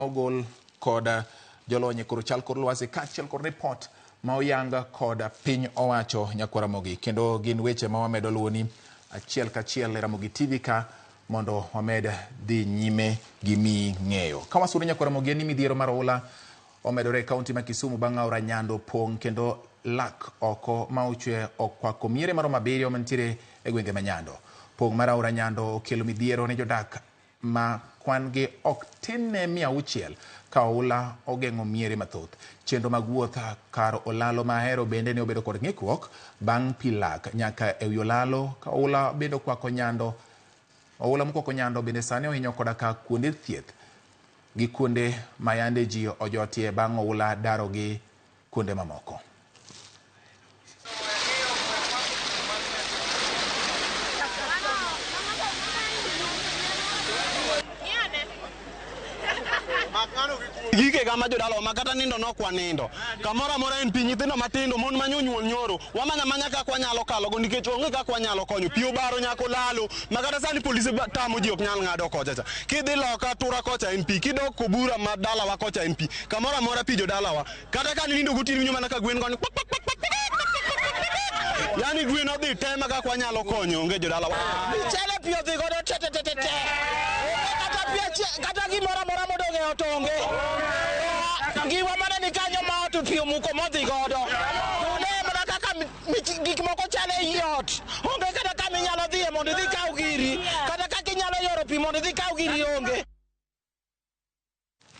Ogol kod jolony e kor chal kor lwasi kaachiel kod ripot ma oyang kod piny owacho nyakwar Ramogi. Kendo gin weche ma wamedo luwoni achiel kachiel e Ramogi TV ka mondo wamed dhi nyime gi miyi ng'eyo. Ka wasudo nyakwar Ramogi en ni midhiero mar oula omedore e kaunti ma Kisumu bang' aora Nyando pong' kendo lak oko ma ochwe okwako miere maromo abiriyo mantiere e gwenge ma Nyando. Pong' mar aora Nyando okelo midhiero ne jodak ma kwan gi ok tin ne 600 ka oula ogeng'o miere mathoth. Chenro mag wuoth kar olalo ma Ahero bende ne obedo kod ng'ikruok bang' pi lak nyaka e wi olalo ka oula bende okwako Nyando. Oula mokwako Nyando bende sani ohinyo koda ka kuonde thieth gi kuonde ma yande ji ojotie bang' oula daro gi kuonde mamoko. Gikega ma jodalawa ma kata nindo nok wanindo. Kamoro amora en pi, nyithindo matindo, mon ma nyonyuol nyoro. Wamanya manya kaka wanyalo kalogo nikech onge kaka wanyalo konyo. Pi obaro nyaka olalo ma kata sani polise tamo ji ok nyal ng'ado kocha cha. Kidhi loka tura kocha en pi, kidok Kobura ma dalawa kocha en pi. Kamoro amora pi jodalawa. Kata ka nindo gotieno iwinjo mana ka gwen goni kwak kwak kwak kwak. Yani gwen odhi te ma kaka wanyalo konyo onge jodalawa. Michele pi odhi godo te te te te te. Onge kata pi achiel, kata gimoro amora modong' e ot onge. Giwa mane ni kanyo ma ot pi omuko modhi godo. To ne mana kaka gik moko chalo ei ot. Onge kata kama inyalo dhiye mondo idhi kan